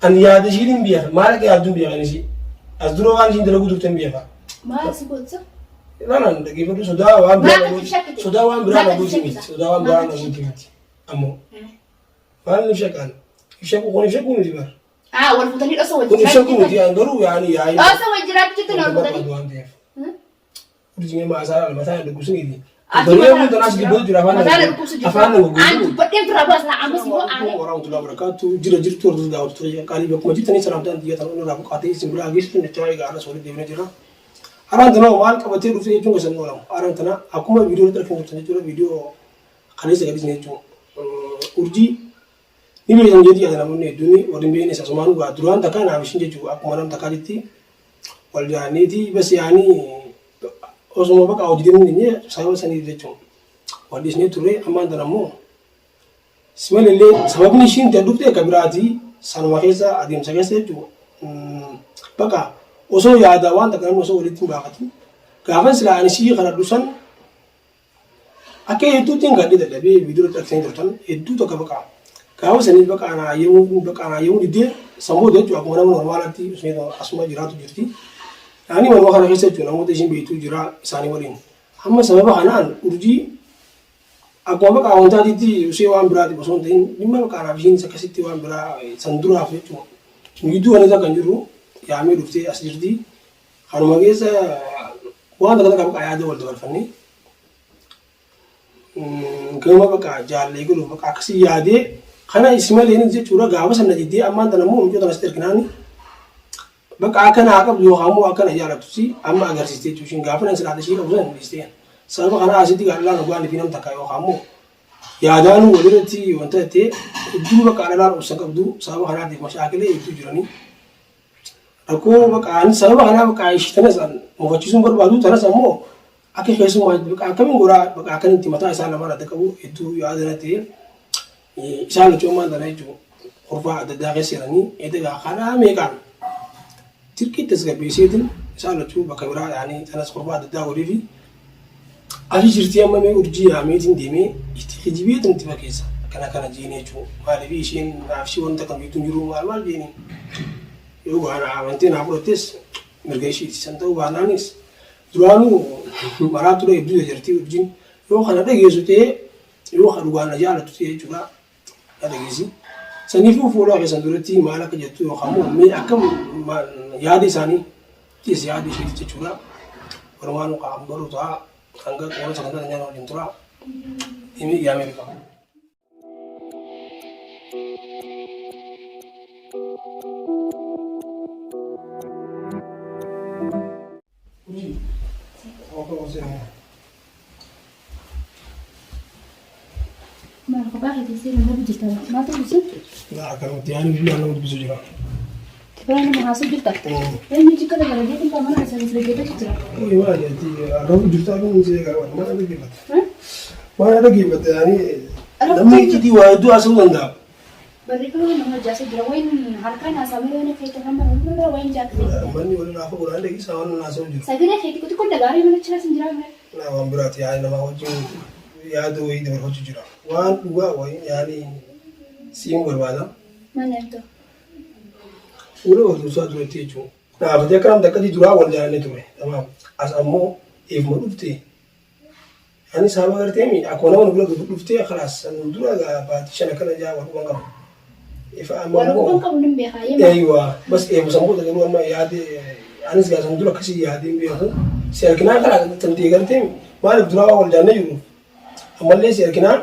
Ani yaada ishiin hin beeka. Maal akka yaaddu hin beekan ishii. As dura waan ishiin dalaguu turte hin beeka. Maal si gootisa? Ilaalan dhaggeeffadhu sodaa waan biraa Maal na ati shakkite? sodaa waan biraa Maal na ati gooti miti. shakkita? Sodaa waan biraa Maal na ati gooti shakkita? miti. Ammoo maal ni shakkaan? Ibshaku kun ibshakuu miti bar. Haa wal fuutanii dhosoo wal Kun jiraachuu ibshakuu miti jirtan. an garuu yaani yaa'ii. Dhosoo wal jiraachuu jirtan wal fuutanii. Waan ta'eef. Urjii maasaa mataa hin dhukkubsiniiti. Ati Baree mataa kun tanaas gidduu jira afaan mataa na dhukkubsu jirta. afaan na Aan goggogu. dubbadheen biraa baasa ammas immoo aanee. Warahmatullahi wabarakatuh. Jira jirtu hordoftoota daawwattoota qaalii bakkuma jirtanii salaamtaan xiyya tan irraa buqaatee isin biraa geessisu jechaa egaa arras walitti deebinee jira. Araan tana maal qabatee dhufee jechuun keessan oolamu. Araan tana akkuma viidiyoo irratti arginu jirtan jechuudha viidiyoo kaleessa gadhiisne jechuudha. Urjii ni beektan jeetii yaada namoonni hedduun warri hin beeknes asumaan dhugaa duraan takkaa naaf ishiin jechuudha akkuma nam takkaatitti wal jaalanneeti bas yaanii osuma baqa hojii deemuu hin dandeenye sababa saniif jechuudha. Wal dhiisnee turre ammaan tana immoo simalillee sababni ishiin itti dhufte akka biraati sanuma keessa adeemsa keessa jechuudha. Baqa osoo yaada waan takka namni osoo walitti hin baafatin gaafan silaa ani ishii kana dhusan Akka hedduutti gadhee dadhabee viidiyoo irratti argitanii turtan hedduu tokko baqa. Gaafa sanii baqa anaa hayyamuu baqa anaa hayyamuu diddee sammuu jechuun akkuma nama normaalaatti asuma jiraatu jirti. Yaani manuma kana keessa jechuun namoota ishiin beektuu jira isaanii waliin. Amma sababa kanaan urjii akkuma baqa wantaatiitti ishee waan biraatiif osoo hin ta'in dhimma baqa anaaf ishiinis akkasitti waan biraa san duraaf jechuudha. Nu gidduu kana kan jirru yaamee dhuftee as jirti. Kanuma keessa waan takka takka baqa yaada wal dabarfannee gama baqa jaallee galuuf baqa akkasii yaadee kana isi malee jechuudha gaafa sana diddee ammaan tana immoo mucoo tana sitti erginaani baqa akka naa qabdu yookaan immoo akka na jaalattu amma agarsiiste jechuudha ishiin gaafa nan silaa ishii qabu sana dhiistee sababa kana asitti gaadhalaan dhugaan fi nam takka yookaan immoo yaadaanuu walirratti wanta jettee hedduu baqa dhalaan obsa qabdu sababa kanaatiif mashaakilee hedduu jiranii. Rakkoo baqa ani sababa kanaa baqa ishii tanas an mufachiisuun barbaadu tanas ammoo akka keessumaa baqa akkamiin godhaa baqa akkanitti mataa isaa lamaan adda qabu hedduu yaada na ta'e isaan lachuu ammaan tana jechuun kurfaa adda addaa keessa jiranii eegaa karaa meeqaan dirqiitti tasgabbeesseetiin isaan lachuu bakka biraa yaanii tanas kurfaa adda addaa godhee fi Asi jirtii amma mee urjii yaameetiin deemee itti kijibeetin itti fakeessa akkana akkana jeeni jechuu maaliif isheen naaf ishii wanta kan beektu hin jiru maal maal jeeni yoo gaana amantee naa fudhattes mirga ishiiti san ta'uu baannaanis duraanuu maraa ture hedduu jajartii urjiin yoo kana dhageessu ta'ee yoo ka dhugaan na jaalattu ta'e jechuudha na dhageessi. Saniifuu fuula keessan duratti maal akka jettu yookaan immoo mee akka yaada isaanii tis yaada isheeti jechuudha. Walumaan qaam baruu ta'a hanga xumura sagantaa keenyaa waliin tura. Himi yaamee bifa. Maal kophaa keetii seera nama jirta? Maaltu dubbisa? Laa akkanumatti yaani bilbilaan nama dubbisu jira. Biraa nama haasoo jirta? Eenyu jikkata gara jeetiin baa mana keessaa si dhaggeeffatu jira. Oi maali ati arrabu jirta kun si egaa waan mana dhaggeeffatta. Mana dhaggeeffatta yaani namni iccitii waa hedduu haasa'uu danda'a. Barreeffama nama hojjaasee jira. Wayin harkaan haasaa malee waan akka itti hamma bira wayin jaakatee. Manni walirraa fagoo dhaan dhageessaa waan haasa'u jiru. Sagalee keetii xixiqqoon dhagaarii mana chiraa sin jiraa mire. Naa waan biraati yaani namaa wajjin yaada wayii dabarfachuu jira. Waan dhugaa wayii yaani siin barbaada. Maal yaaddu? Fuula wal dursaa duratti jechuun. Naafatee akka namni akkasii duraa wal jaalannee ture. Tamaam. As ammoo eefuma dhufte. Ani sababa gartee mi akkuma nama nu bira dhuftee kalaas san dura gaa baatii shan akkana jaa wal quban qabu. Ifa amma Wal ammoo quban qabu nin beekaa yemaa. Eeywa bas eebu san booda garuu amma yaade anis gaa san dura akkasii yaadee hin beeku. Si arginaan kalaas tantee gartee maaliif duraa waan wal jaannee jiru ammallee si arginaan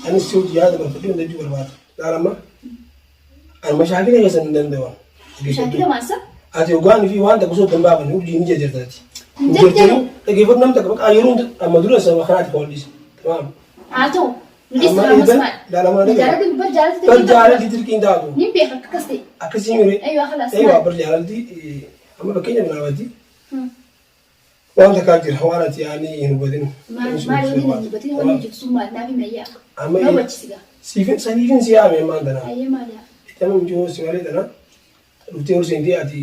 anis si hojii yaada barfadhee hunda jechuu barbaada. Laal amma ani mashaakila keessan hin danda'u. Shaakila maasa? Ati hoggaan fi waan takka osoo hin baafanne urjii ni jarjartaati. Hin jarjaru. Dhaggeeffadhu namni takka bakka yeroo hunda amma dura sababa kanaati kan wal dhiise. Tamaam. Haa ta'u. Nuti Amma islaamas eegan maal? laalama dhaggeeffadhu. Jaalalli bar jaalalli Bar jaalalli dirqiin taatu. Nin beeka akka akkas ta'e. Akkasii mire. Eeywa khalaas. Eeywa bar jaalalli amma fakkeenya biraawati. Waan takkaa jira waan ati yaanii hin hubatin. Maal maal wanni hin hubatin wanni jirtu sun maal naaf himi ayyaa. Amma Na hubachisi gaa. Siifin saniifin si yaame ammaan tana. Ayyee maal yaa. Itti amma mijoo si malee tana dhuftee ol seentee ati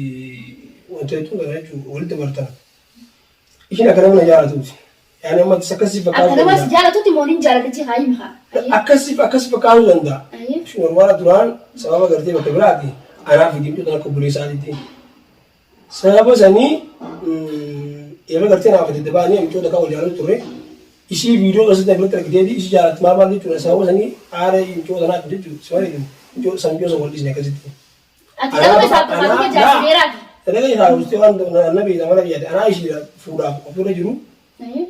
wanta jechuun tana jechuun walitti bartan. Ishiin akka nama na jaalatuuti. Yaani amma akkasii Akka fakkaatu nama si danda'a. jaalatutti moo nin jaalatichi haa himi haa. Ayyee. Akkasii fakkaatu danda'a. Ayyee. Normaala duraan sababa gartee bakka biraati anaa fi diimtuu tan akka obboleessaatiitti. Sababa sanii yeroo gartee naaf itti ba'anii michoota kan wal jaalatu turre ishii viidiyoo keessatti biratti argiteeti ishii jaalatti maal maal jechuudha sababa sanii aara michoota naaf jechuudha si malee michoota san michoota wal dhiisne akkasitti. Ati nama isaaf barbaadu jaarsa dheeraati. Dalaga isaa hojjetee waan na beekta mana biyyaati anaa ishii fuudhaaf ofirra jiru Ayyee.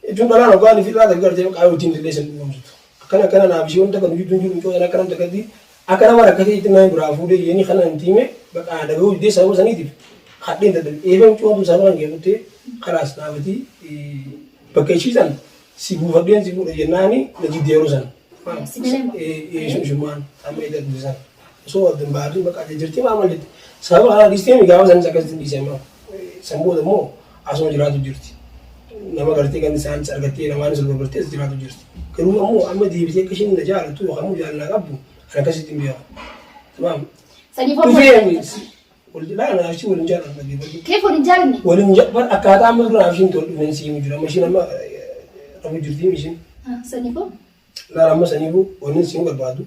jechuun dhalaan hoggaan fi dhalaa gartee qaayoo ittiin illee san dhugamsitu. Akkana akkana naaf ishii wanta kan hojjetu hin jiru michoota akkana takkatti akka nama rakkatee itti nama biraa fuudhee jedhanii kana hin tiime bakka dhaga'uu didee sababa saniitiif hadheen dadhabe. Eebeen michoota sababa kan geefuttee kalaas dhaabatii bakka ishii san si buufadheen si fuudha jennaani na jidde yeroo san. Si galema. Shummaan amma edda san. Osoo adda hin baatin bakka adda jirti maal maal jetti. Sababa kanaa dhiistee gaafa sanis akkasitti dhiisee amma. San booda immoo asuma jiraatu jirti. Nama gartee kan isaanis argattee namaanis wal barbartee as jiraatu jirti. Garuu ammoo amma deebitee akka isheen na jaalattu yookaan immoo jaalalaa qabdu ani akkasitti hin beeku. Tamaam. Saniif Dhufee hoo wal laa naaf ishii waliin jaalladhu dhaggeeffadhu. Keef waliin jaalanne? Waliin bar akkaataa amma dura naaf ishiin tol dhufeen si himu jira. Amma ishiin amma rafu jirti ishiin. Saniif hoo? Laala amma saniifuu wanni si barbaadu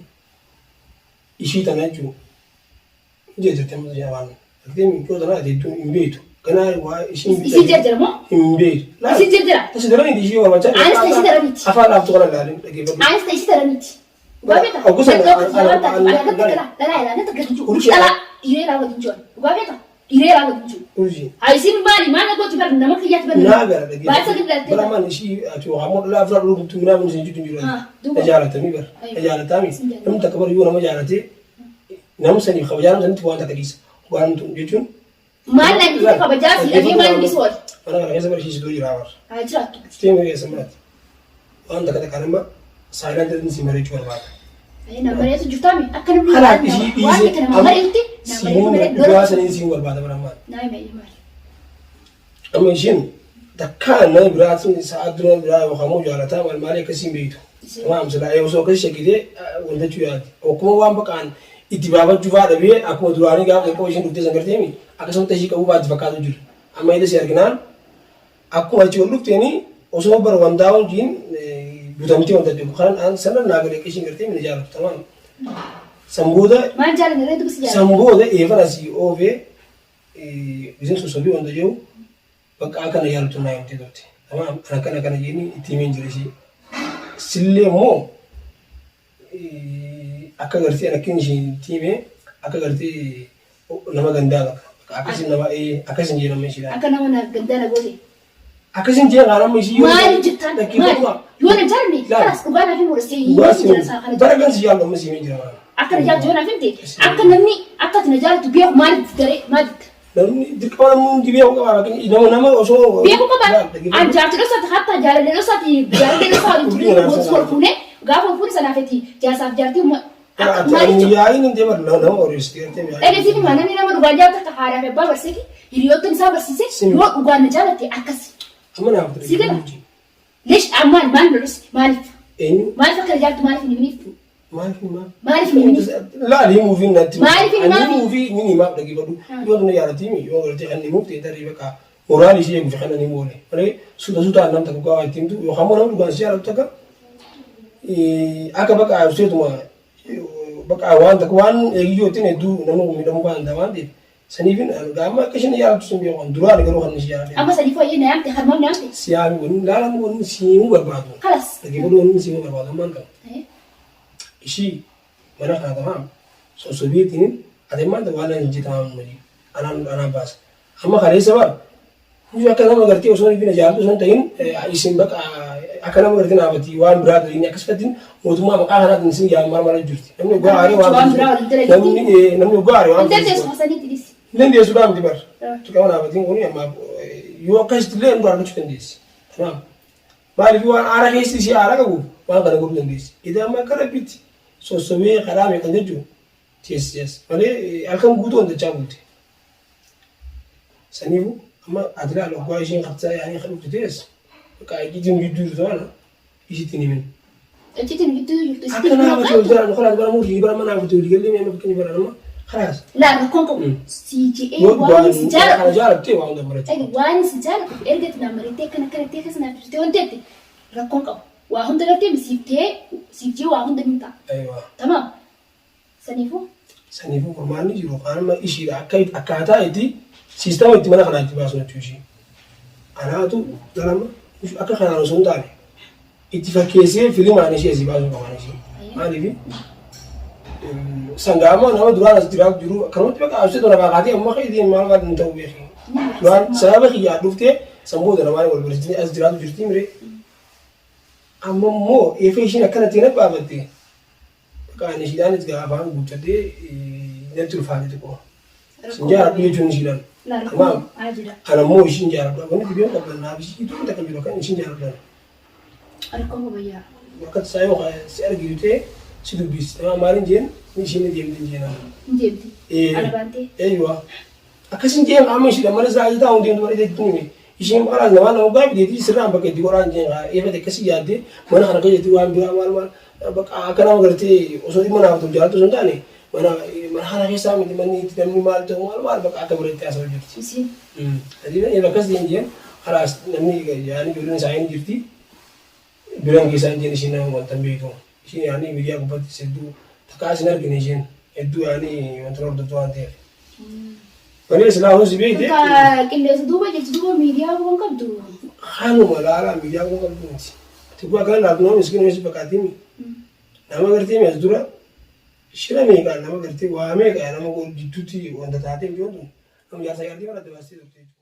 ishii tana jechuun ija jirti amma isheen afaan. Argitee miicoo tana ati hedduun hin beektu. Ganaa waa ishiin Isii jarjara moo? hin beektu. Isii jarjara? Tasi daraniiti ishii barbaacha. Anis ta'e isii daraniiti. Afaan laaftu kana ilaalin dhaggeeffadhu. Anis ta'e isii daraniiti. Dhugaa beektaa? Oguu sana- Iddoo akkasii waan taate ani akkatti dhalaa dhalaa ilaa natti gadi jiru. Dhalaa dhiiree ilaa wajjin jiru. Dhugaa beektaa? Dhiiree ilaa wajjin jiru. Urjii. Haa isin maali maal gooti bar nama kiyyaatti bar Naa gara Baay'isa dhaggeeffadhu. gadi Bara maan ishii ati yookaan immoo dhalaa ofirraa dhuluu guutuu minaa minuu isin jidduu hin jiru. Ah, duuba. Na jaalatamii bara. Na jaalatami. Isin jaalladha. Namni takka bara yoo nama jaalatee nama saniif kabajaa nama sanitti waan takka dhiisa. Waan tun jechuun. Maal naan jettee kabajaa si dhabee maal inni soole? Mana kana keessa bara ishii sidoo jira bara. Haa jiraattu. Ifteen keessa maraati. Waan takka takka nama saayilaan jedhanii si mari'achuu barbaada. Na mari'atu jirtaami akka namni Kanaaf ishii waan dhiisee akka nama mari'utti na mari'atu malee dhugaa lola. saniin siin barbaada bara ammaa. Naa hima maali? Amma isheen takkaa nama biraatiin sa'a dura biraa yookaan immoo jaalataa maal maalii akkasiin beektu. Tamaam silaa osoo akkasii shakkitee wantachuu yaaddi. Akkuma waan baqaan itti baafachuu fa'aa dhabee akkuma duraanii gaafa jalqaba isheen dhuftee san garteemi akkasumatti ishii qabuu fa'aa itti fakkaatu jira. Amma ila si arginaan akkuma achi ol dhufteeni osoo bara wantaa wajjin butamtee wanta jiru kan sana naa galee akka ishiin gartee mina jaalatu tamaam. San booda Maal jaalladha reetu si jaalladha. san booda eefan asii oofee isin sossobii wanta jiru bakka akkana yaaltu naa himtee turte. Tamaam ana akkana akkana jedhanii itti himeen jira ishee. Sillee immoo akka gartee ana akkin isheen itti himee akka gartee nama gandaa bakka akkasin nama akkasin jee nama isheedhaan. Akka nama na gandaa na goote. Akkasin jee kaan amma ishii yoo Maali jettaan? Maali? Yoo na jaalladhe kanas dhugaa naaf himu dhastee Dhugaa yoo si jira isaa kana bara kan si jaallu amma si himee jira maal. Akka na jaallattu yoo naaf himte akka namni akka ati na jaallattu beeku maaliif garee maal jetta? Namni dirqama namni hundi beeku qaba fakkeenya nama nama osoo. Beeku qaba. An jaartii dhosaati hatta jaalallee dhosaati jaalallee dhosaa waliin turee wal fuunee gaafa wal fuune sanaaf itti jaarsaaf jaartii akka maal jechuudha. Yaa'iin hin deeman nama oreessite gartee yaa'ii. Dhageessiif himaa namni nama dhugaan jaalatu akka haadhaa fi abbaa barsiise hiriyoottan isaa barsiise yoo dhugaan na jaalatte akkasi. Amma naaf ture. Si gala? Leesh ammaan maal lolus maaliif? Eenyu? Maaliif akka na jaalatu maaliif hin himiniif? Maaliif himaa? Maaliif hin himiniif? Laali himuufi natti. Maaliif hin Ani himaaf? himuufi ni himaaf dhaggeeffadhu. Yoo na jaallatimi yoo gartee kan himuuf ta'e tarii bakka moraalii ishee eeguuf kan himu oole. Malee suuta suutaan nam takka waa itti himtu yookaan immoo nama dhugaan si jaalatu takka akka bakka ibseetuma bakka waan takka waan eegiyyoo ittiin hedduu nama miidhamuu waan danda'a waan ta'eef saniifin gaama akka isheen jaallattu sun beeku duraan garuu kan ishee jaalladhe. Amma sadii fooyyee na yaamte harmaam na yaamte. Siyaami waliin laalaan waliin siimuu barbaadu. Kalas. Dhaggeeffadhu waliin siimuu barbaadu ammaan kana. Ishii mana kana tamaam sossobeetiin ati ammaan waan hin jetaam malee anaan anaan baasa. Amma kaleessa bara Nuyi akka nama gartee osoo hin jaalatu osoo hin ta'in isin bakka akka nama gartee naafati waan biraa ta'in akkasumatti mootummaa maqaa kanaatiin isin yaammaa maal jirti. Namni dhugaa aaree waan Waan biraa waliin dalagiti. namni namni dhugaa aaree waan Hin dandeessu masaniitti dhisi. Hin dandeessu dhaa miti bar. Tuqama naafatiin kun amma yoo akkasitti illee nu argachuu dandeessi. Kanaaf maaliif waan aara keessi ishee aara qabu waan kana godhuu dandeessi. Idaa amma akka rabbitti sossobee karaa meeqan jechuun teessi malee halkan guutuu hojjechaa bulte. Saniifuu amma ati laal oggaa isheen qabsaa yaa'anii kan dhuftu teessu bakka icciitiin gidduu jirtu kana isitti hin himin. Icciitiin gidduu jirtu isitti Akka hin naafati ol himin. jala kalaas bara muutii bara mana naafati olii gallee amma fakkeenya bara nama Kalaas. Laa rakkoon qabu. Sii je'ee Yoo waan si dhugaan kana jaaladhu. jaalatte waa hunda barachuu. Dhagi waan si jaaladhu erga itti naan marittee akkana akkana itti akkas naaf ibsitee wanti jette rakkoon qabu. Waa hunda gartee siif ta'ee siif je'ee waa hunda ni ta'a. Aywa. Tamaam. Saniifuu Saniifuu furmaanni jiru kanuma ishiidha akka akkaataa itti siistama itti mana kanaa itti baasu jechuu ishii. Anaatu ganama akka kanaan osoo hin taane itti fakkeessee filimaan ishee asii baasuu qaban ishee. Maaliif sangaa ammoo nama duraan as jiraatu jiru akkanumatti bakka absee tola baakaatee amma keetiin maal maal hin ta'u beeki. Duraan sababa kiyyaa dhuftee san booda namaan wal barsiisanii as jiraatu jirti mire. Amma immoo eefee ishiin akkana ittiin abbaafatte bakka ani ishiidhaanis gaa afaan guuttadhee natti ulfaate xiqqoo. Sin jaaladhu jechuun ishiidhaan. Laa Tamaam. rakkoon haa jira. Kana immoo ishiin jaaladhu. Wanni dhibeen qabdan naaf ishii tuun takka jiru kan ishiin jaaladhan. Rakkoon babayyaa. Akka tasaa yoo si argitu ta'e si dubbisti. Tamaam maaliin jeen ni ishiin ni deemti hin jeenaa. Hin deemti. Ala baantee. Eeywa. Akkasin jeen qaama ishiidha mana isaa ajataa hundi deemtu malee jechuun hime. Isheen kalaas namaa nama gaafi deetii sirraan bakka itti godhaan jeen eefate akkasii yaaddee mana kana keessatti waan biraa maal maal bakka akka nama gartee osoo dhimma naaf ta'u jaalatu osoo hin taane mana mana kana keessaa miti manni itti namni maal ta'u maal maal bakka akka biratti haasa'u jirti. Isiin. Adiin akkas jeen jeen kalaas namni yaani ijoolleen isaa hin jirti biran keessaa hin jeen ishiin nama wanta hin beektu. Ishiin yaani miidiyaa gubbaatti hedduu takkaa isin argine isheen hedduu yaani wanta hordoftu waan ta'eef. Malee silaa hoo si beekte. Ka qilleensa duuba jirtu duuba miidiyaa waan qabdu. Kanuma laalaa miidiyaa kun qabdu miti. Ati kun akkana laatu nama miskiina misi fakkaatimi. Nama gartee mi as dura shira meeqaan nama gartee waa meeqa nama jidduutti wanta taatee mijoon tun nama jaarsa jaartii mara dabarsitee turte jechuudha.